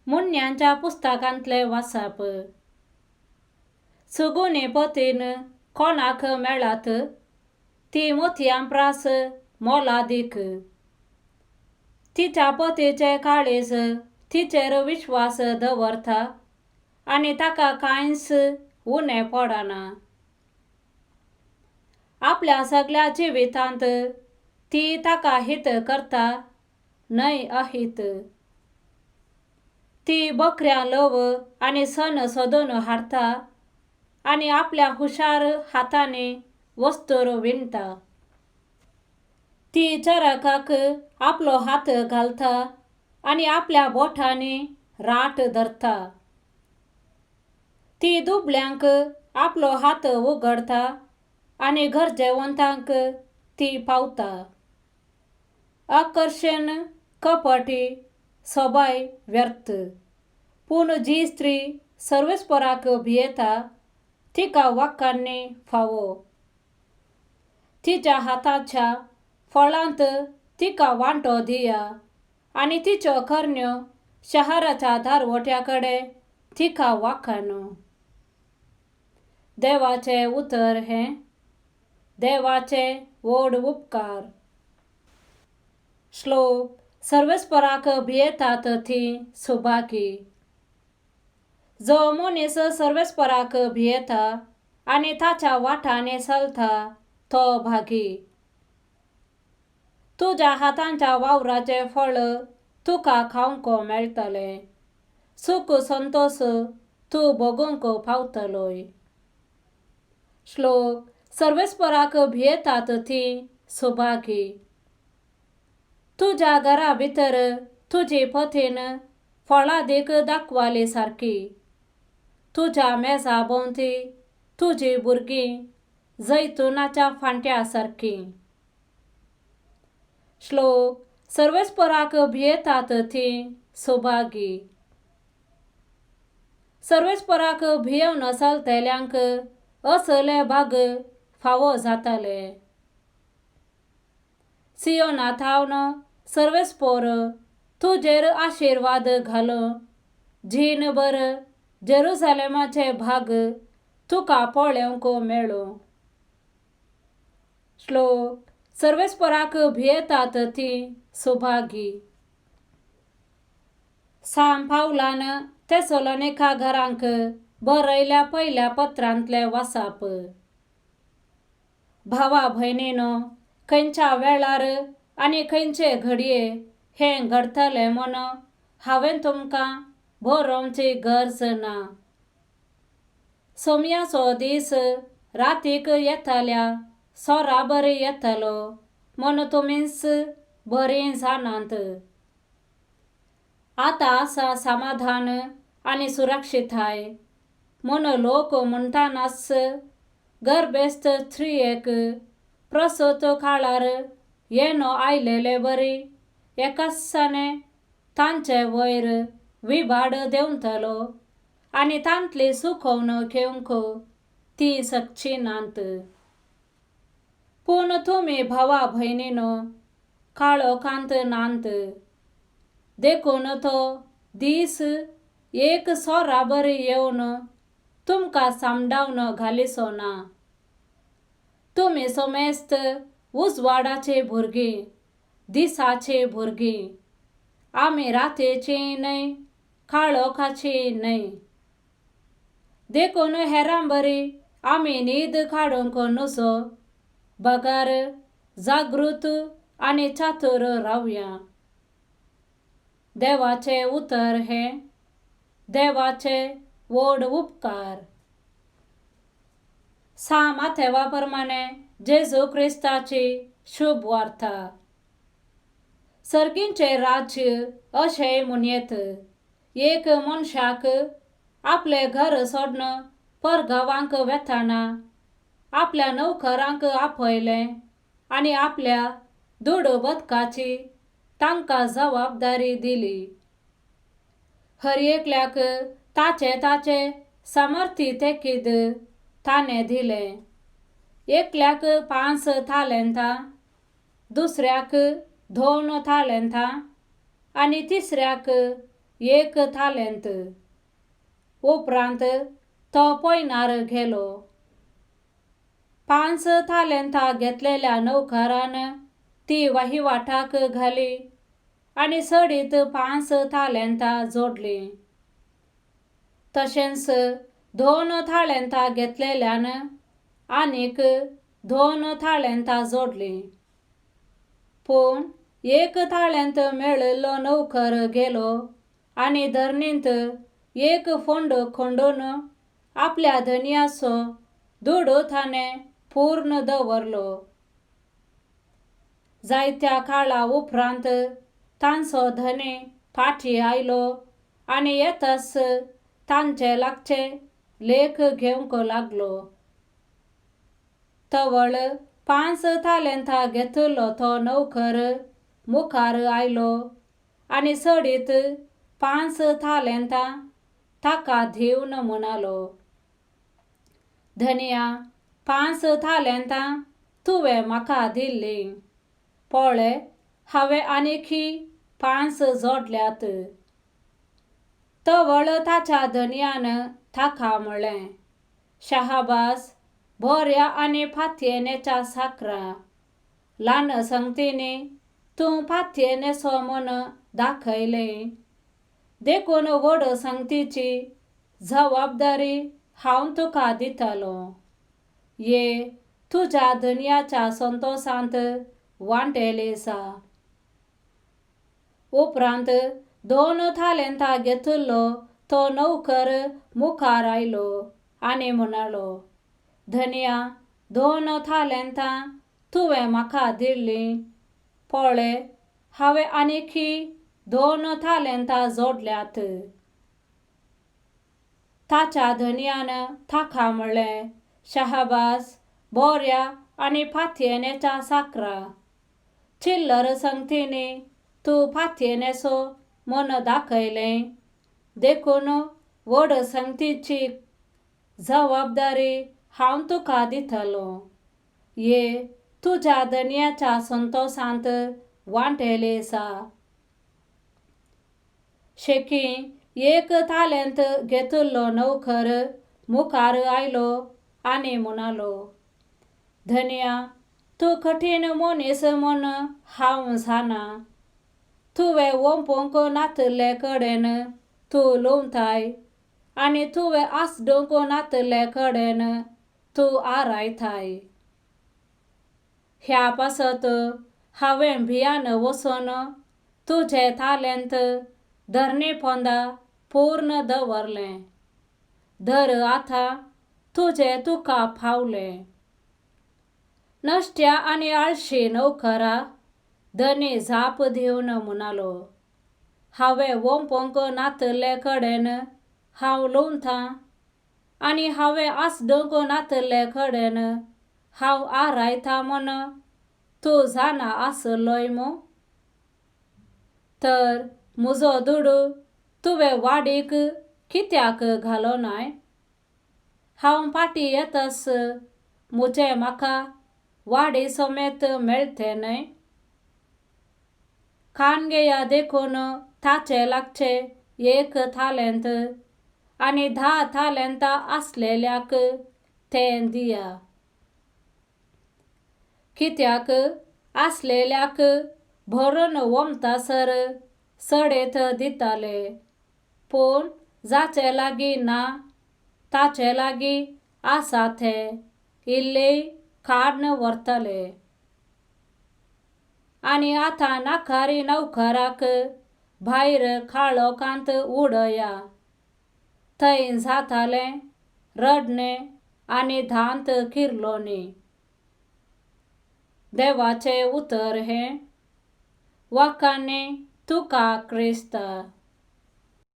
मुन्यांच्या पुस्तकांतलें वाचप. सुगुणी पतीन कोणाक मेळत ती मोतयां प्रास मोलादीक. तिच्या पतीचें काळीज तिचेर विश्वास दवरता आनी ताका कांयच उणें पडना. आपल्या सगळ्या जिवितांत ती ताका हित करता न्हय अहित. ती बकऱ्यां लव आनी सन सोदून हाडटा आनी आपल्या हुशार हातांनी वस्तूर विणटा. ती चरकाक आपलो हात घालता आनी आपल्या बोटांनी राट धरता. ती दुबळ्यांक आपलो हात उगडटा आनी गरजेवंतांक ती पावता. आकर्शण कपटी सोबाय व्यर्थ, पूण जी स्त्री सर्वेस्पराक भियेता तिका वाक्यांनी फावो. तिच्या हाताच्या फळांत तिका वांटो दिया आनी तिच्यो करण्यो शहराच्या दारवट्या कडेन तिका वाखाणो. देवाचें उतर हें देवाचे व्हड उपकार. श्लोक सर्वेस्पराक भियेतात ती सुभागी. जो मनीस सर्वेस्पराक भियेता आनी ताच्या वाटांनी चलता तो भागी. तुज्या हातांच्या वावराचें फळ तुका खावंक मेळटलें, सुख संतोश तूं भोगूंक पावतलोय. श्लोक सर्वेस्पराक भियेतात ती सुभागी. तुज्या घरा भितर तुजी पतीन फळादीक दाखवाली सारकी. तुज्या मेजा भोंवती तुजी भुरगीं जैतुनाच्या फांट्या सारकी. श्लोक सर्वेस्पराक भियेतात ती सुभागी. सर्वेस्पराक भियेवन चलतल्यांक असले भाग फावो जातले. सियोना थावन सर्वेस्पोर तुजेर आशिर्वाद घालो, जीणभर जेरुजालेमाचे भाग तुका पळोवंक मेळूं. श्लोक सर्वेस्पराक भियेतात ती सुभागी. सांत पावलान तेसलोनिका घरांक बरयल्या पयल्या पत्रांतलें वाचप. भावा भयणीनो, खंयच्या वेळार आनी खंयचे घडये हें घडटलें म्हूण हांवें तुमकां बरोवची गरज ना. सोमयाचो दीस रातीक येतल्या सोरा बरी येतलो म्हूण तुमीच बरीं जाणात. आतां आसा समाधान आनी सुरक्षिताय म्हूण लोक म्हणटनाच गर्भेस्त स्त्रियेक प्रसूत काळार येणो आयलेले बरी एकासाने तांचे वयर विभाड देंवतलो आनी तांतली सुकोवन घेवंक ती शकची नात. पूण तुमी भावा भयणीनो काळोखांत नात, देखून तो दीस एक सोरा बरी येवन तुमकां सामडावन घालिचो ना. तुमी समेस्त उजवाडाचे भुरगीं, दिसाचे भुरगीं. आमी रातीचीं न्हय, काळोखाचीं न्हय. देखून हेरां बरी आमी न्हीद काडूंक नजो, बगर जागृत आनी चातुर रावया. देवाचें उतर हें देवाचे व्हड उपकार. सांत माथेवा प्रमाणे जेजू क्रिस्ताची शुभ वार्ता. सर्गींचें राज्य अशें म्हणयेत, एक मनशाक आपलें घर सोडून परगांवांक वेतना आपल्या नोकरांक आपयलें आनी आपल्या दुडू बदकाची तांकां जबाबदारी दिली. हर एकल्याक ताचे ताचे सामर्थ्य तेकीद ताणें दिलें. एकल्याक 5 तालेंतां, दुसऱ्याक 2 तालेंतां आनी तिसऱ्याक एक थालेंत. उपरांत तो पयनार गेलो. 5 थालेंतां घेतलेल्या नौकरान ती वहिवाटाक घाली आनी सडीत 5 थालेंतां जोडलीं. तशेंच 2 थालेंतां घेतलेल्यान आनीक 2 थालेंतां जोडलीं. पूण 1 थालेंत मेळिल्लो नौकर गेलो आनी धरणींत एक फोंड खंडून आपल्या धनयाचो दुडू ताणें पूर्ण दवरलो. जायत्या काळा उपरांत तांचो धनी फाटीं आयलो आनी येताच तांचे लागचे लेख घेवंक लागलो. तवळ 5 थालेंतां घेतिल्लो तो नौकर मुखार आयलो आनी सडीत 5 थालेंतां ताका दिवन म्हणालो, धनया, 5 थालेंतां तुवें म्हाका दिल्लीं, पळय हांवें आनीकी 5 जोडल्यात. तवळ ताच्या धनयान ताका म्हळें, शाहबास, बऱ्या आनी फातयेनेच्या साकरा, ल्हान संगतींनी तूं फातयेनेचो म्हूण दाखयलें, देखून व्हड संगतीची जबाबदारी हांव तुका दितलो. ये तुज्या धनयाच्या संतोशांत वांटेली आसा. उपरांत 2 थालेंतां घेतिल्लो तो नौकर मुखार आयलो आनी म्हणालो, धनया, 2 थालेंतां तुवें म्हाका दिल्लीं, पळय हांवें आनीकी 2 थालेंतां जोडल्यात. ताच्या धनयान ताका म्हळें, शाहबास, बऱ्या आनी फातयेनेच्या साकरा, चिल्लर संगतींनी तूं फातयेनेचो म्हूण दाखयलें, देखून व्हड संगतीची जबाबदारी हांव तुका दितलो. ये तुज्या धनयाच्या संतोशांत वांटेली आसा. शेकी 1 थालेंत घेतिल्लो नौकर मुखार आयलो आनी म्हणालो, धनया, तूं कठीण मनीस म्हूण हांव जाणा. तुवें ओंपूंक नातिल्ले कडेन तूं लुंवताय आनी तुवें आसडूंक नातिल्ले कडेन तूं आरायताय. ह्या पासत हांवें भियान वचून तुजें थालेंत धरणी पोंदा पूर्ण दवरलें. धर आतां तुजें तुका पावलें. नश्ट्या आनी आळशी नौकरा, धनी जाप दिवन म्हणालो, हांवें ओंपूंक नातिल्ले कडेन हांव लुंवतां आनी हांवें आसडूंक नातिल्ले कडेन हांव आरायतां म्हूण तूं जाणा आसलोय मू? तर म्हजो दुडू तुवें वाडीक कित्याक घालो नाय? हांव फाटीं येताच म्हजें म्हाका वाडी समेत मेळटें न्हय? खाण घेया देखून ताचे लागचे 1 थालेंत आनी 10 थालेंतां आसलेल्याक तें दिया. कित्याक आसलेल्याक भरून ओमतासर सडेत दिताले, पूण जाचे लागीं ना ताचे लागीं आसा तें इल्लें काडून व्हरतले. आनी आतां नाकारी नौकराक भायर काळोखांत उडया, थंय जातालें रडणें आनी दांत किरलोनी. देवाचें उतर हें. वाखाणनी तुका क्रिस्ता.